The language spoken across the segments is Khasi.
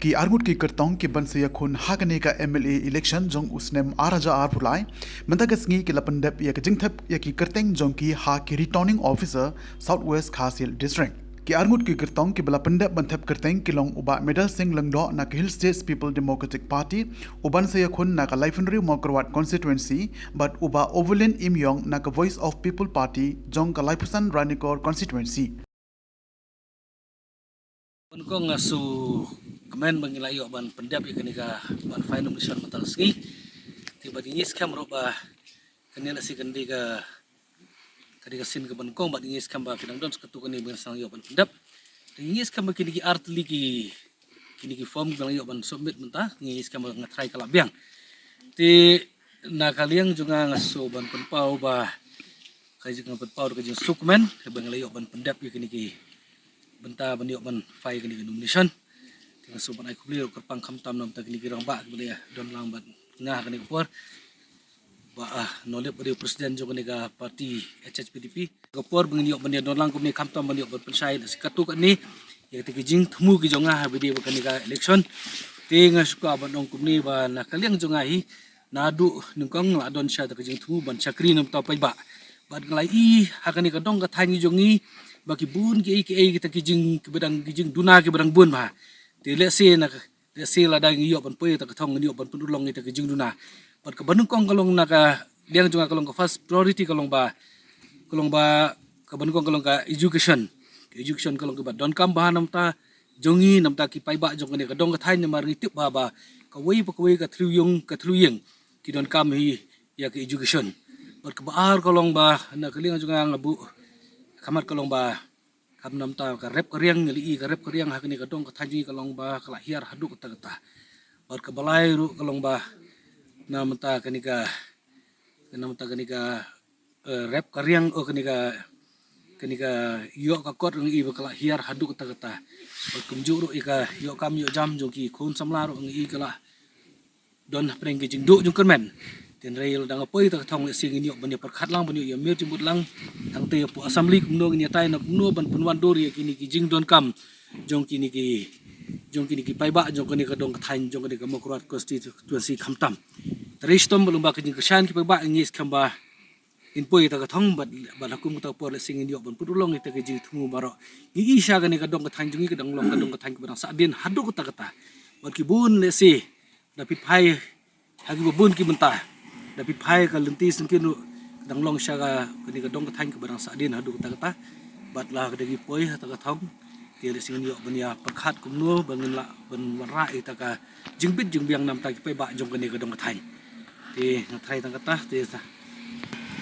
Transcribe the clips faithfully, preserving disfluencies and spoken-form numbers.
Ki arngut ki kyrtong ki ban sa ïakhun ha kane ka M L A election jong u snem ar hajar arphew lai, mynta ka sngi ki la pyndep ïa ka jingthep ïa ki kyrteng jong ki ha ki Returning Officer, South West Khasi Hills District. Ki arngut ki kyrtong ki ba la pyndep ban thep kyrteng ki long u Bah Medal Singh Lyngdoh na ka Hill States People Democratic Party, u ban sa ïakhun na ka laiphew hynriew Mawkyrwat Constituency, bad u Bah Ovalin Imyong na ka Voice of People Party jong ka laiphew san Ranikor Constituency. Nyngkong nga sngewkmen ba ngi la ïoh ban pyndep ïa kane ka, ban file nomination mynta ka sngi. Te bad ngi skhem ruh ba kane la shi kane ka, kane ka sien kaba nyngkong, bad ngi skhem ba ki dang don sa katto katne ba ngi sdang ïoh ban pyndep. Te ngi skhem ba kine ki ar tylli ki, kine ki form ba ngi ïoh ban submit mynta, ngi skhem ba nga tharai ka la biang. Te na ka liang jong nga nga sngew ban pynpaw ba ka jing, nga pynpaw da ka jingsngewkmen ba ngi la ïoh ban pyndep ïa kine ki bynta ban ïoh ban file kine ki nomination. Te nga sngew ban ai khublei ruh kyrpang khamtam na bynta kine ki rangbah kiba la ïa don lang bad nga ha kane ka por. Bah, ah, Nolip ba dei u president jong kane ka party H H P D P. Ka por ba ngin ïoh ban ïa don lang kumne khamtam ban ïoh ban pynshai da shi katto katne ïa kita ki jingthmu ki jong nga ha ba dei ba kane ka election. Te nga shu kwah ban ong kumne ba na ka liang jong nga hi, naduh nyngkong la don sha ta ka jingthmu ban shakri na bynta u paidbah. Bad nga la i ha kane ka dong ka thaiñ jong ngi ba ki bun kiei kiei kita ki jing, kiba dang, ki jingduna kiba dang bun bha. Te lehse na ka, lehse lada ngi ïoh ban poi ta ka thong, ngi ïoh ban pynurlong ïa ta ka jingduna. Bad kaba nyngkong ka long na ka liang jong nga ka long ka first priority ka long ba, ka long ba, kaba nyngkong ka long ka education. Ka education ka long kaba donkam bha na bynta jong ngi, na bynta ki paidbah jong kane ka dong ka thaiñ, namar ngi tip bha ba kawei pa kawei ka thliew ïing, ka thliew ïing ki donkam hi ïa ka education. Bad kaba ar ka long ba na ka liang jong nga nga buh khmat ka long ba kam na bynta ka rep ka riang, ngi la i ka rep ka riang ha kane ka dong ka thaiñ jong ngi ka long ba ka la hiar haduh katta katta. Bad kaba lai ruh ka long ba na bynta kane ka, na bynta kane ka, eh, rep ka riang, oh, kane ka, kane ka ïoh ka kot ngi i ba ka la hiar haduh katta katta. Bad kumjuh ruh ïa ka ïoh kam ïoh jam jong ki khun samla ruh ngi i ka la don hapdeng ki jingduh jingkyrmen. Hynrei lada nga poi ta ka thong lehse ngin ïoh ban ïa pyrkhat lang, ban ïoh ïa mir jingmut lang. Tangta hapoh assembly kumno ngin ïa tai, na kumno ban pynwandur ïa kine ki jingdonkam jong kine ki, jong kine ki paidbah jong kane ka dong ka thaiñ, jong kane ka Mawkyrwat constituency khamtam. Tang shitom ba long ba ka jingkyrshan ki paidbah, ngi skhem ba ngin poi ta ka thong bad, bad ha kum kata ka por lehse ngin ïoh ban pynurlong ïa ta ka jingthmu baroh. Ngi i sha kane ka dong ka thaiñ jong ngi ka dang long ka dong ka thaiñ kaba dang sah dien haduh katta katta. Bad ki bun lehse da phi phai ha kiba bun ki bynta, da phi phai ka lynti syngkien ruh ka dang long sha ka, kane ka dong ka thaiñ kaba dang sah dien haduh katta katta. Bad lada ngi poi ha ta ka thong, te lehse ngin ïoh ban ïa pyrkhat kumno ba ngin lah ban wanrah ïa ta ka jingbit jingbiang na bynta ki paidbah jong kane ka dong ka thaiñ. Te nga tharai tang kata, te sa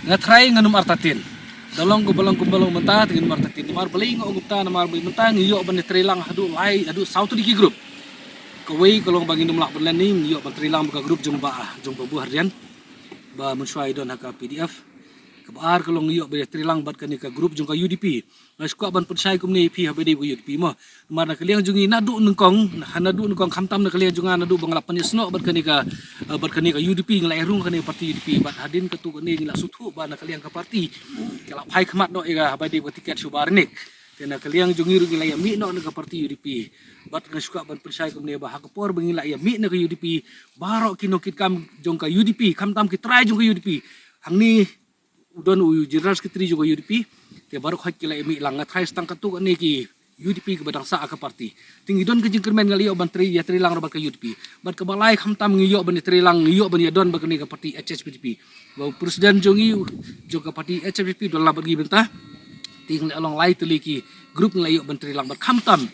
nga tharai ngan ym artatien. Da long kumba long, kumba long mynta te ngan ym artatien. Namar balei nga ong kumta, namar mynta ngi ïoh ban ïa trei lang haduh lai, haduh saw tylli ki group. Kawei ka long ba ngin ym lah ban len, ngi ïoh ban trei lang bad ka group jong ba, jong ba Bah Hardin, ba mynshuwa i don ha ka P D F. Kaba ar ka long ngi ïoh ban ïa trei lang bad kane ka group jong ka U D P. Nga shu kwah ban pynshai kumne ïa phi ha ba dei ba ka U D P mo. Namar na ka liang jong ngi naduh nyngkong, ha naduh nyngkong khamtam na ka liang jong nga naduh ba nga la pynïasnoh bad kane ka, eh, bad kane ka U D P, nga la ïa rung kane ka party U D P, bad hadien katto katne ngi la sngewthuh ba na ka liang ka party ka la phai khmat noh ïa ka ha ba dei ba ka tiket shuwa rinik. Te na ka liang jong ngi ruh ngi la ïa mih noh na ka party U D P. Bad nga shu kwah ban pynshai kumne ba ha ka por ba ngi la ïa mih na ka U D P, baroh ki nongkitkam jong ka U D P, khamtam ki trai jong ka U D P. Hangne u don u General Secretary jong ka U D P, te baroh khoit ki la ïa mih lang. Nga tharai sa tang katto katne ki U D P kiba dang sah ha ka party. Te ngi don ka jingkyrmen, nga la ïoh ban trei, ïa trei lang ruh bad ka U D P. Bad kaba lai khamtam ngi ïoh ban ïa trei lang, ngi ïoh ban ïa don bad kane ka party H H P D P. Ba u president jong ngi, jong ka party H H P D P u don lang bad ngi mynta. Te ngi la long lai tylli ki group ngi la ïoh ban trei lang bad khamtam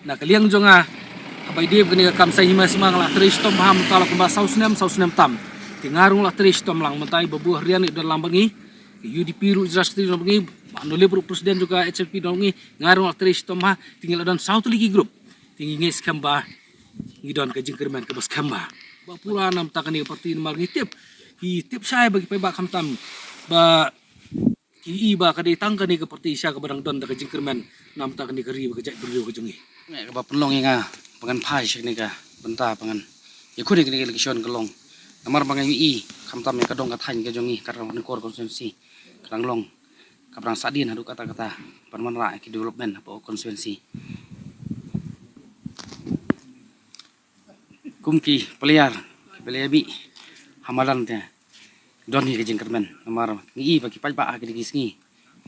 na ka liang jong nga, ha ba dei ba kane ka kam saiñ hima sma nga la trei shitom bha mynta la kumba saw snem, saw snem tam. Te nga ruh la trei shitom lang mynta, i ba Bah Hardin i don lang bad ngi. Ka U D P ruh General Secretary don bad ngi, Bah Nolip ruh president jong ka H H P don bad ngi, nga ruh la trei shitom bha, te ngi la don saw tylli ki group. Te ngi ngeit skhem ba ngi don ka jingkyrmen kaba skhem bha. Ba pura na bynta kane ka party namar ngi tip, ngi tip shai ba ki paidbah khamtam ba ki i ba ka dei tang kane ka party sha kaba dang don da ka jingkyrmen na bynta kane ka ri bad ka jaitbynriew ka jong ngi. Kaba pynlong ïa nga ba ngan phai sha kane ka bynta ba ngan ïakhun ïa kane ka election ka long namar ba nga i khamtam ïa ka dong ka thaiñ ka jong ngi, ka Ranikor constituency ka dang long kaba dang sah dien haduh katta katta ban wanrah ïa ki development hapoh constituency. Kum ki player, player bih ha madan te don hi ka jingkyrmen. Namar ngi i ba ki paidbah ha kine ki sngi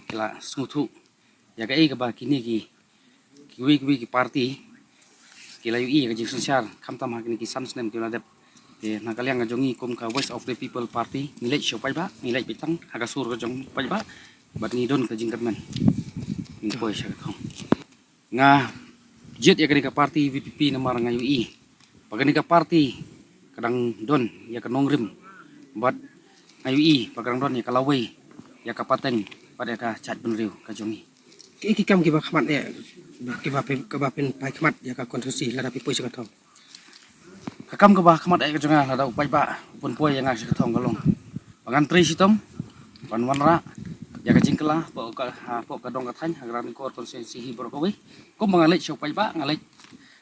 ki la sngewthuh ïa kaei kaba kine ki kiwei kiwei ki party ki la ïohi ïa ka jingsynshar khamtam ha kine ki san snem ki la dep. Te na ka liang ka jong ngi kum ka Voice of the People Party ngi leit sha u paidbah, ngi leit beit tang ha ka sur ka jong u paidbah bad ngi don ka jingkyrmen. Ngi poi sha ka thong. Nga jied ïa kane ka party VPP namar nga ïohi ba kane ka party ka dang don ïa ka nongrim bad nga ïohi ba ka dang don ïa ka lawei ïa ka pateng bad ïa ka jaitbynriew ka jong ngi. Ki ki kam kiba khmat ïa kiba pyn kiba pynpaw khmat ïa ka constituency lada phi poi sha ka thong. Ka kam kaba khmat ïa ka jong nga lada u paidbah u pynpoi ïa nga sha ka thong ka long ba ngan trei shitom ban wanrah ïa ka jingkylla hapoh ka hapoh ka dong ka thaiñ ha ka Ranikor constituency hi baroh kawei. Kum ba nga leit sha u paidbah nga leit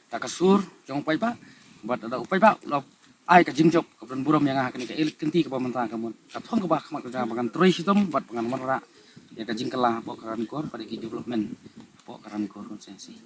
da ka sur jong u paidbah bad da u paidbah u la ai ka jingjop ka ban burom ïa nga ha kane ka elek kynti kaba mynta ka mon. Ka thong kaba khmat ka jong nga ba ngan trei shitom bad ba ngan wanrah ïa ka jingkylla hapoh ka Ranikor bad ïa ki development hapoh ka Ranikor constituency.